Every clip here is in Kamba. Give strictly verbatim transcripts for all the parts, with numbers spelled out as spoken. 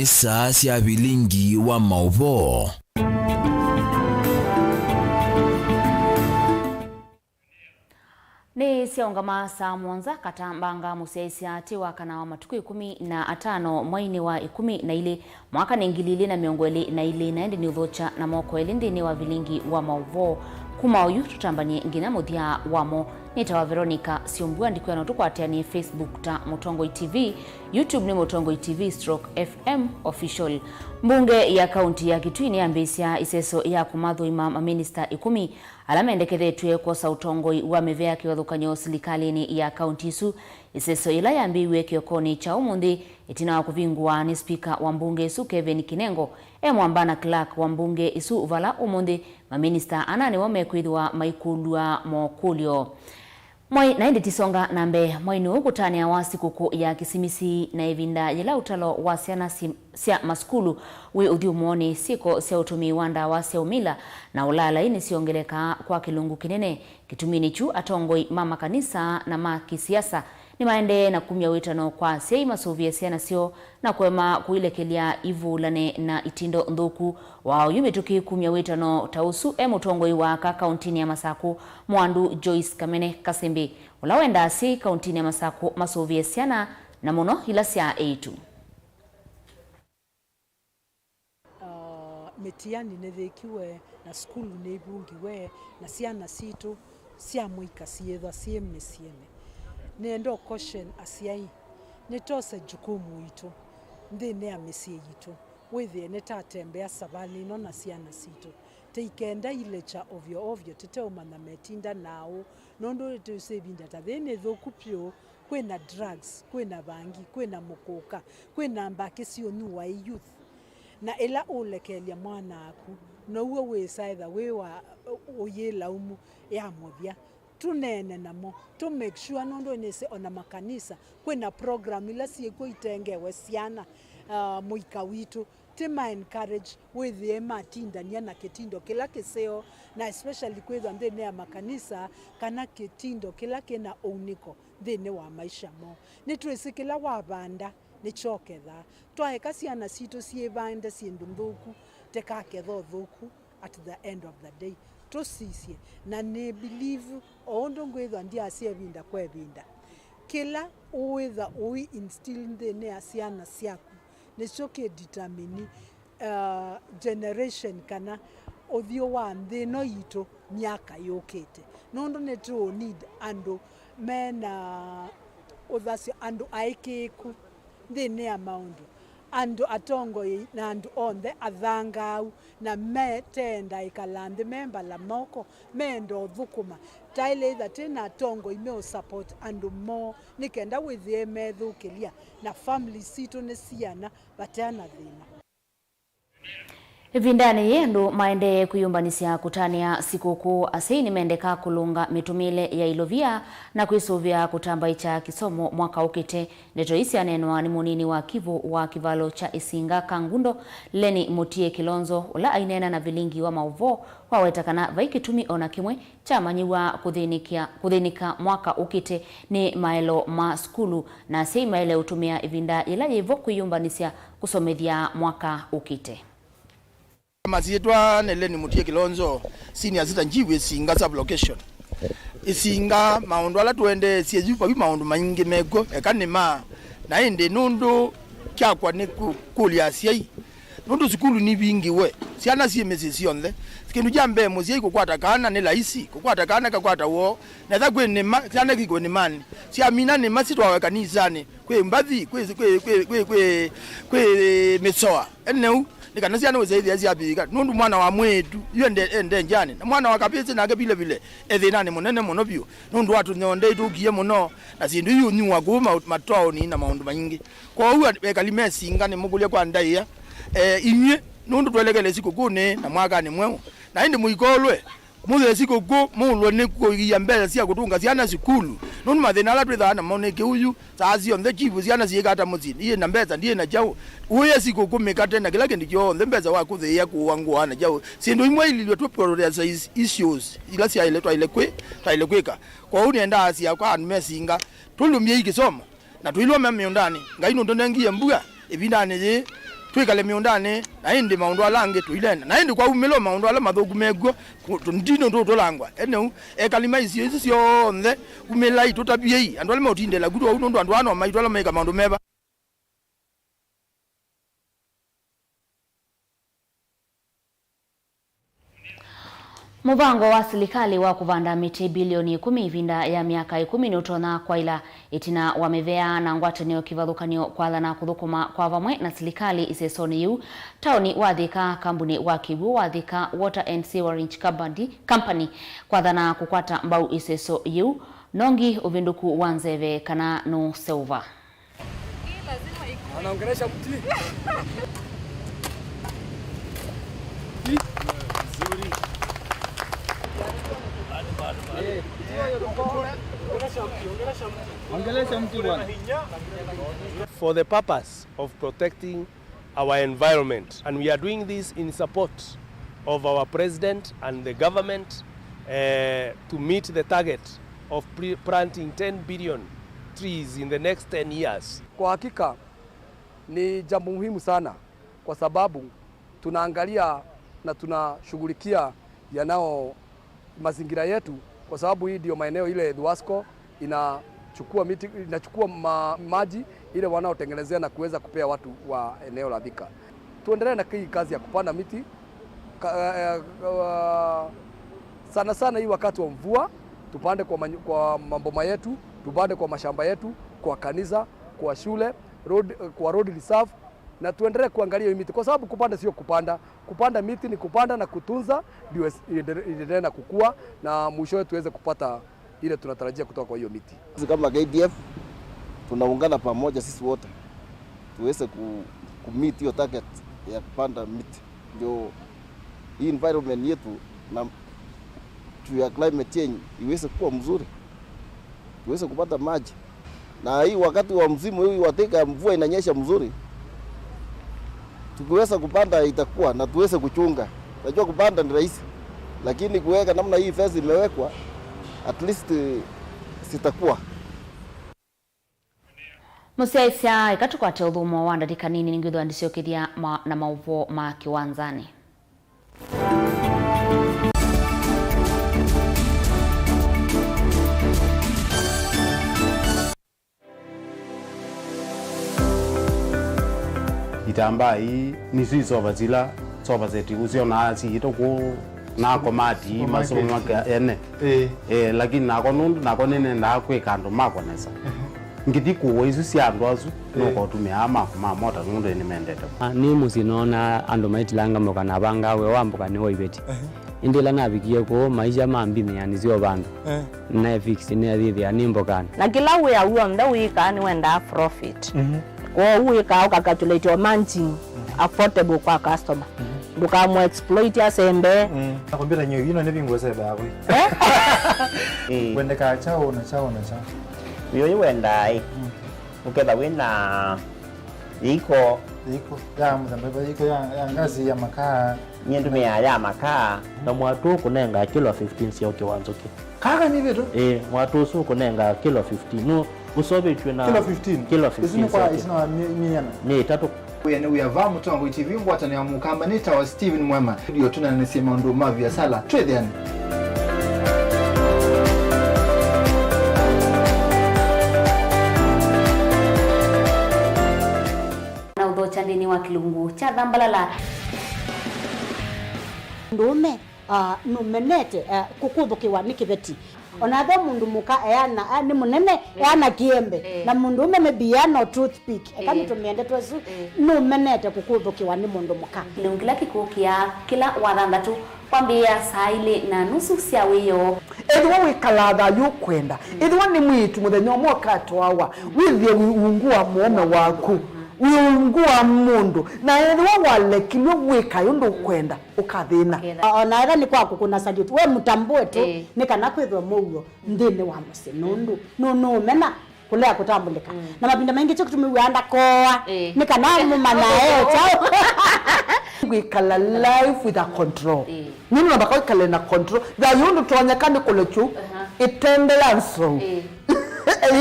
Nĩ saa sya vilingi wa maũvoo. Nĩ syaũngama saa mũonza katambanga mũsyaĩĩsya atĩ wa kana wa matukũ ĩkũmi na atano mweinĩ wa ĩkũmi na ilĩ, mwaka nĩ ngili ilĩ na mĩongo ĩlĩ na ilĩ, na ĩndĩ nĩũthokya na moko elĩ nthĩnĩ wa vilingi wa maũvoo. Kuma oyu tũtambany'e nginya mũthya wamo. Nĩtawa Veronica Syumbua, ndikwĩa no tũkwatanĩe Facebook ta Mũtongoi T V, YouTube nĩ Mũtongoi T V stroke F M Official. Mbunge ya kaunti ya Kitui nĩyambĩĩsya ĩseso ya kũmathũima maminista ĩkũmi ala mendekethetw'e kwosa ũtongoi wa mĩvĩa kĩvathũkany'o silikalĩnĩ ya kaunti ĩsu. Ĩseso yĩla yambĩĩw'e kĩokonĩ kya ũmũnthĩ ĩtina wa kũvingũwa nĩ spika wa mbunge ĩsu Kevin Kinengo e mwamba na clerk wa mbunge ĩsu vala ũmũnthĩ maminista ana nĩmo mekwĩthĩwa maikũlw'a mokũlyo. Mwai, na ĩndĩ tisonga na mbee, mwai nĩ ũkũtanĩawa sikũkũ ya Kĩsimisi na ĩvinda yĩla ũtalo wa syana si-, sya masukulu wĩ ũthyũmũonĩ, syĩko sya ũtũmĩi wa ndawa sya ũmila na ũlaalai nĩsyongelekaa kwa kĩlungu kĩnene. Kĩtuminĩ kyu, atongoi ma makanisa na ma kĩsiasa nĩmaendee na kumya wĩtano kwa asyai masũvĩe syana syoo na kũema kũilekelya ivũlane na itindo nthũku. Wa oyu mĩtũkĩ kumya wĩtano ta ũsu e mũtongoi wa aka kauntinĩ ya Masakũ, Mwandu Joyce Kamene Kasembe, ũla wendaa asyai kauntinĩ ya Masakũ masũvĩe syana, na mũno ila sya eĩtu. Ah, mĩtiani nĩyĩkiwe, na sukulu nĩivungiwe, na syana sitũ sya mũika syĩthwa syĩ mĩsyĩnĩ. Nĩenda ũ caution asyai, nĩtose jukumu itũ nthĩnĩ ya mĩsyĩ yitũ, wĩthĩe nĩtatembea savalĩ ĩno na syana sitũ, tĩikenda ilekya ovyo ovyo tũteũmanya metinda naũ, nũndũ twĩsĩ ĩvinda ta yĩĩ nĩ thũku vyũ. Kwĩna drugs, kwĩna vangi, kwĩna mũkũka, kwĩna mbakĩ syũnyuwa ĩ youth. Na ĩla ũlekelya mwana waku, now'o wĩsa etha wĩ wa ũyĩlaumu ya mũthya. Tũneene namo, tũ make sure, nũndũ nĩsĩ ona makanisa kwĩna program ila syĩkw'o itengewe syana, ah, mũika witũ. Tĩ ma encourage wĩthĩe matindany'a na kĩtindo kĩla kĩseo, na especially kwĩthwa nthĩnĩ ya makanisa kana kĩtindo kĩla kĩna ũunĩko nthĩnĩ wa maisha moo. Nĩtwĩsĩ kĩla wavanda nĩkyo ũkethaa. Twaeka syana sitũ syĩvande syĩndũ nthũku, tĩkaketha ũthũku at the end of the day. Tũsisye, na nĩ believe, o ũndũ ngwĩthwa ndyasya ĩvinda kwa ĩvinda, kĩla ũĩtha ũi instill nthĩnĩ ya syana syaku nĩkyo kĩ determine, uh, generation kana ũthyũ wa nthĩ ĩno yitũ myaka yũkĩte, nũndũ nĩtũ need andũ mena ũthasyo, andũ aĩkĩĩku nthĩnĩ ya maũndũ, andũ atongoi na andũ onthe athangaau, na meteenda ĩkala nthĩ me mbala moko, meenda ũthũkũma. Taĩle ĩtha twĩ na atongoi me ũ support andũ moo nĩ kenda wĩthĩe methũkĩlya, na family sitũ nĩ siana vateana thĩna. Ĩvindanĩ yĩĩ, andũ maendee kwĩyũmbanĩsya kũtanĩa sikũkũ. Asyai nĩmendeka kũlũnga mĩtũmĩĩle ya ilovia na kwĩsũvĩa kũtambaĩkya kĩsomo mwaka ũkĩte. Ndeto ii syaneenwa nĩ mũnini wa Kivu wa kĩvalo kya Isinga Kangundo, Lenny Mutie Kilonzo, ũla aineena na vilingi wa maũvoo, waweta kana vai kĩtumi o na kĩmwe kyamanyĩw'a kũthĩnĩkĩa, kũthĩnĩka mwaka ũkĩte nĩ maelo ma sukulu, na asyai maĩle ũtũmĩa ĩvinda yĩla yĩ vo kwĩyũmbanĩsya kũsomethya mwaka ũkĩte. Masyĩtwa nĩ Lenny Mutie Kilonzo, Senior Assistant Chief Isinga Sub-Location. Isinga, maũndũ ala tũendeesye yu, vayu maũndũ maingĩ mekw'o, eka nĩ ma, na ĩndĩ nũndũ kyakwa nĩ kũ-, kũlya asyai, nũndũ sukulu nĩvingiwe, syana syĩ mĩsyĩ syonthe. Kĩndũ kya mbee, mũsyai kũkwata kana nĩ laisi, kũkwata kana kakwata woo, na ĩtha kwĩ nĩma, syana ikwĩ nĩmanĩ, syamina nĩma sitwawe kanisanĩ, kwĩ mbathi, kwĩ, kwĩ, kwĩ, kwĩ, kwĩ, kwĩ mĩsoa. Ene ũu, nĩ kana syana ũsyaithĩa syavika, nũndũ mwana wa mwĩĩtu yu ende, ende njanĩ, na mwana wa kavĩsĩ nake vile vile e thĩnanĩ mũnene mũno vyũ, nũndũ wa tũnyondei tũkie mũno, na syĩndũ iũnyuwa kũu ma-, mataoni na maũndũ maingĩ. Kwoou ekali me Isinga nĩmũkũlya kwa ndaĩa, e, inyw'ĩ, nũndũ twelekele sikũkũnĩ na mwakanĩ mweũ, na ĩndĩ mũikolwe, mũthee sikũkũ, mũũlwe nĩ kũia mbesa sya kũtũnga syana sukulu, nũndũ mathĩna ala twĩthaa namo nĩ kĩu yu, saa syonthe chifu syana syĩkata mũsyĩ, ndiĩ na mbesa, ndiĩ na kyaũ. Ũĩa sikũkũ, mĩkate na kĩla kĩndũ kyonthe, mbesa wa kũthĩĩa, kũũa ngũa na kyaũ. Syĩndũ imwe ililwe tũ prioritize issues ila syaĩle, twaĩle kwĩ-, twaĩle kwĩka. Kwoou nĩendaa asya kwa andũ me Isinga, tũlũmyei kĩsomo, na tũilũma mĩũndanĩ. Ngai nũtũnengie mbua ĩvindanĩ yĩĩ, Twĩkale mĩũndanĩ, na ĩndĩ maũndũ ala angĩ tũilenda. Na ĩndĩ kwaumĩlwa maũndũ ala mathũku mekw'o, kũ-, tũ-, ndinũ tũtũlangwa. Eneũ, ekali ma isio isu syonthe, umĩlai, tũtavyei. Andũ ala meũtindĩla ku twau, nũndũ andũ aa no maitũ ala meka maũndũ meva. Mũvango wa silikalĩ wa kũvanda mĩtĩ bilioni ĩkũmi ĩvinda ya myaka ĩkũmi nũtonya kwaĩla ĩtina wa mĩvea na ngwatanĩo kĩvathũkany'o kwathana kũthũkũma kwa vamwe na silikalĩ ĩsesonĩ yĩu. Taoni wa Thika, kambunĩ wa kĩw'ũ wa Thika Water and Sewerage Company, Company kwathana kũkwata mbau ĩseso yĩu. Nongi ũvĩndũku wa nzeve kana nũseũva. Anaongelesha mti. Ongelesha mti bwana. For the purpose of protecting our environment, and we are doing this in support of our president and the government, eh, to meet the target of pre-, planting ten billion trees in the next ten years. Kwa hakika, ni jambo muhimu sana kwa sababu tunaangalia na tunashughulikia yanao mazingira yetu, kwa sababu hii ndio maeneo ile Thuasco inachukua miti, inachukua ma-, maji ile wanaotengenezea na kuweza kupea watu wa eneo la Thika. Tuendelee na hii kazi ya kupanda miti. Ka-, eh, eh, sana sana hii wakati wa mvua, tupande kwa manyu-, kwa maboma yetu, tupande kwa mashamba yetu, kwa kanisa, kwa shule, road, eh, kwa road reserve, na tuendelee kuangalia hiyo miti, kwa sababu kupanda sio kupanda. Kupanda miti ni kupanda na kutunza, ndio es-, iendelee, iendelee na kukua, na mwishowe tuweze kupata ile tunatarajia kutoka kwa hiyo miti. Sisi kama K D F, tunaungana pamoja sisi wote, tuweze ku-, kumeet hiyo target ya kupanda miti. Ndio hii environment yetu na juu ya climate change iweze kuwa mzuri, tuweze kupata maji. Na hii wakati wa msimu huu wa Thika, mvua inanyesha mzuri, tukiweza kupanda itakuwa, na tuweze kuchunga. Najua kupanda ni rahisi, lakini kuweka namna hii fence imewekwa, at least, eh, zitakuwa. Mũsyaĩĩsya, eka tũkwate ũthũmũo wa ndatĩka nini, nĩngwĩthĩwa ndisyokethya ma-, na maũvoo ma kĩwanzanĩ. Itambaa ii nĩsyo isova sila sofa set ũsyonaa siĩtwe kũu na komati. Supermarket. Masũmaka ene. Ĩĩ. Eh, lakini nako nũndũ nako nĩnendaa kwĩka andũ makwa nesa. Ehe. Ngĩthi kũũa isu sya andũ asu, ĩĩ, nũkotũmĩaa makwa ma mota nũndũ nĩmendete. Ah, nĩ mũsyĩ noona andũ maitilanga mboka na vangaa wĩa wa mboka nĩ wa iveti. Ehe. Ĩndĩ ĩla navikie kũu, maisha mambinĩanĩsya o vandũ. Eh. Naefix nĩathĩthĩa nĩ mbokanĩ. Na kĩla wĩa w'onthe wĩkaa nĩwendaa profit. Mhm. Kwoou wĩkaa ũkacalculate o margin, mhm, affordable kwa customer. Mhm. Ndũkamũ exploit asembe. Mm. Nakwambia nyo ino nĩ vingu sebe yakwe. Eh? Eh. Wendekaa chao na chao na chao. Yo wendaa, eh. Mm. Ũketha wĩna iko. Iko ya mũthemba, iko ya, ya ngazi ya makaa. Nyie ndũmĩaa ya makaa. Na mwatũ ũkũnenga kilo fifteen sya ũkĩ wa nzũkĩ. Kaka nĩ vitu? Ĩĩ, mwatũ ũsu ũkũnenga kilo fifteen. Nũ ũsovĩtw'e na kilo fifteen? Kilo fifteen. Isu nĩ kwa, sya ũkĩ. Isu nĩ wa mi-, miana? Nĩ itatũ. Wĩa nĩ wĩa va Mũtongoi T V ngwatanĩo ya Mũkamba nĩ tawa Steven Mwema. Ndio tũnanĩsye maũndũ ma viasala. Twĩthĩane. Na ũthokya nthĩnĩ wa kĩlungu kya Thambalala. Mũndũũme, ah, nũmenete, ah, kũkũthũkĩwa nĩ kĩveti. Ona ethĩwa mũndũ mũka eana, ah, nĩ mũnene, eh, eana kĩembe. Eh. Na mũndũũme maybe eana o toothpick. Eka, eh, nĩtũmĩe ndeto ĩsu, eh, nũmenete kũkũthũkĩwa nĩ mũndũ mũka. Kĩlungu kĩla kĩkũkĩa kĩla wathanthatũ. Kwambĩĩa saa ilĩ na nusu sya wĩoo. Ethĩwa wĩkalaa thayũ ũkwenda, mm, ethĩwa nĩ mwĩĩtu mũthenya ũmwe ũkatwawa, mm, wĩthĩe wĩ ungu wa mũũme waku, mm, wĩ ungu wa mũndũ, na ethĩwa walekilw'e wĩkae ũndũ ũkwenda, ũkathĩna. Ũkethĩa. O-, ona ethĩwa nĩ kwa kũkũna salute, we mũtambũe tu, ĩĩ, nĩ kana kwĩthwe mũuo nthĩnĩ wa mũsyĩ, nũndũ nũ-, nũũmena. Kũlea kũtambũlĩka. Mm. Na mavinda maingĩ kyo kĩtumi wĩaa ndakoa. Ĩĩ. Nĩ kana mũmanya e kyaũ. Wĩkala life with a control. Ĩĩ. Nũndũ namba kwĩkala na control. Thayũ ndũtonyeka nĩ kũlekyu. Aha. Ĩtendela nzou. Ĩĩ.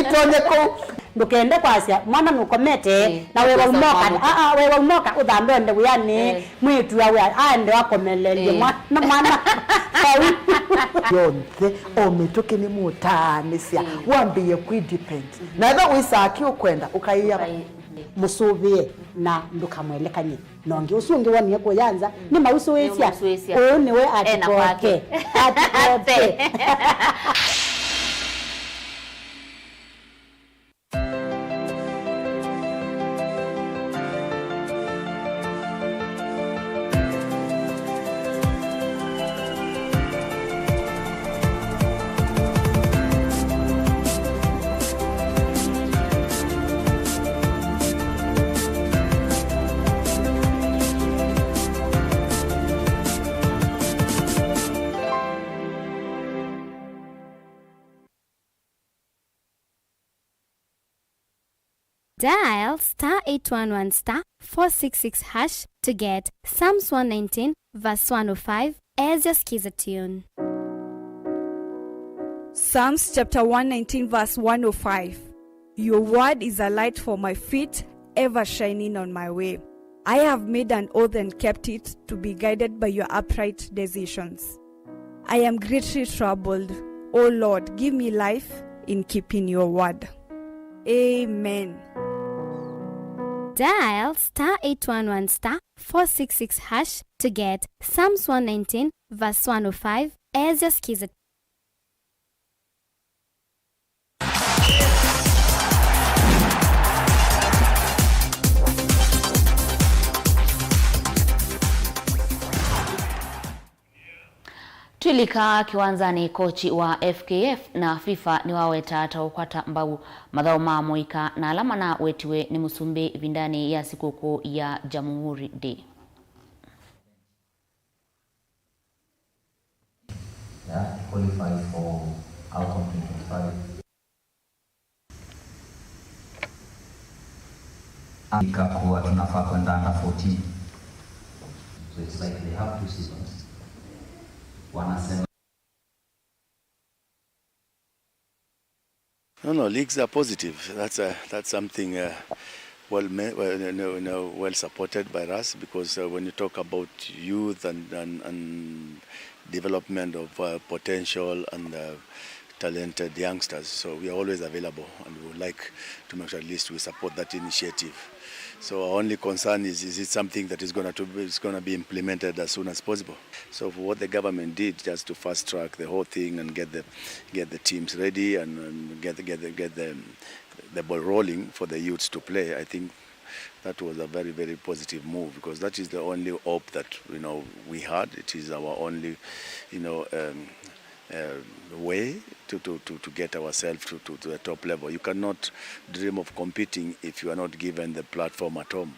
Ĩtonye kũu. Ndũkende kwasya mwana nũkomete, ĩĩ, na wewa ũkĩsa ũmoka, kwamũka. Aa, wewa ũmoka ũthambe ũende wĩanĩ, ĩĩ, mwĩĩtu awe aende akomelelye, ĩĩ, mwana, mwana vau. Yonthe, o mĩtũkĩ nĩmũtaanĩsya, ĩĩ, wambĩĩe kwĩ depend. Na ethĩwa wĩsaa kĩ ũkwenda, ũkaĩa, ũkai-, mũsũvĩe na ndũkamwelekany'e. Na ũngĩ ũsu ũngĩ wonie kũya nza, mm, nĩmausũĩsya. Nĩmausũĩsya. Ũũ nĩwe ena atikoke kwake. Atikoke. Dial star eight one one star four six six hash to get Psalms one nineteen verse one oh five as your skiza tune. Psalms chapter one nineteen verse one oh five. Your word is a light for my feet, ever shining on my way. I have made an oath and kept it, to be guided by your upright decisions. I am greatly troubled. O Lord, give me life in keeping your word. Amen. Dial star eight one one star four six six hash to get Psalms one nineteen verse one oh five as your skiza. Twĩlika kĩwanzanĩ, kochi wa F K F na FIFA nĩwaweta ta ũkwata mbau mathaũ ma mũika na ala manawetiwe nĩ mũsumbĩ ĩvindanĩ ya sikũkũ ya Jamhuri Day. Yeah, to qualify for AFCON twenty twenty-five. Ikakuwa tunafaa kwenda under fourteen. So it's like they have two seasons. Wanasema No, no, leagues are positive. That's a, that's something, uh, well ma-, well, you know, you know, well supported by us, because, uh, when you talk about youth and, and, and development of, uh, potential and, uh, talented youngsters, so we are always available and we would like to make sure at least we support that initiative. So our only concern is, is it something that is gonna to be, is gonna be implemented as soon as possible? So for what the government did, just to fast track the whole thing and get the, get the teams ready and, and get the, get the, get the, the ball rolling for the youths to play, I think that was a very, very positive move, because that is the only hope that, you know, we had. It is our only, you know, um, uh, way to, to, to, to get ourselves to, to, to the top level. You cannot dream of competing if you are not given the platform at home.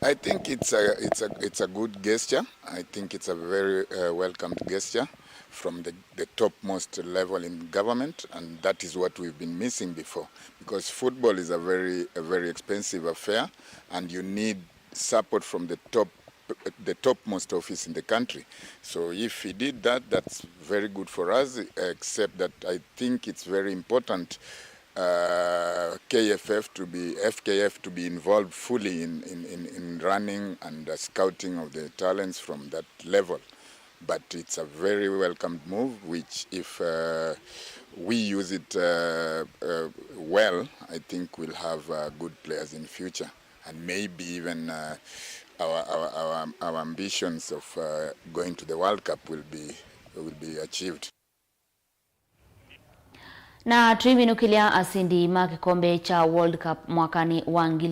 I think it's a, it's a, it's a good gesture. I think it's a very, uh, welcomed gesture from the, the topmost level in government, and that is what we've been missing before, because football is a very, a very expensive affair, and you need support from the top, the topmost office in the country. So if he did that, that's very good for us, except that I think it's very important, uh, K F F to be, F K F to be involved fully in, in, in, in running and, uh, scouting of the talents from that level. But it's a very welcomed move, which if, uh, we use it, uh, uh, well, I think we'll have, uh, good players in future. And maybe even, uh, our, our, our, our ambitions of, uh, going to the World Cup will be, will be achieved. Na tũiminũkĩlya asindi ma kĩkombe kya World Cup mwakanĩ wa ngili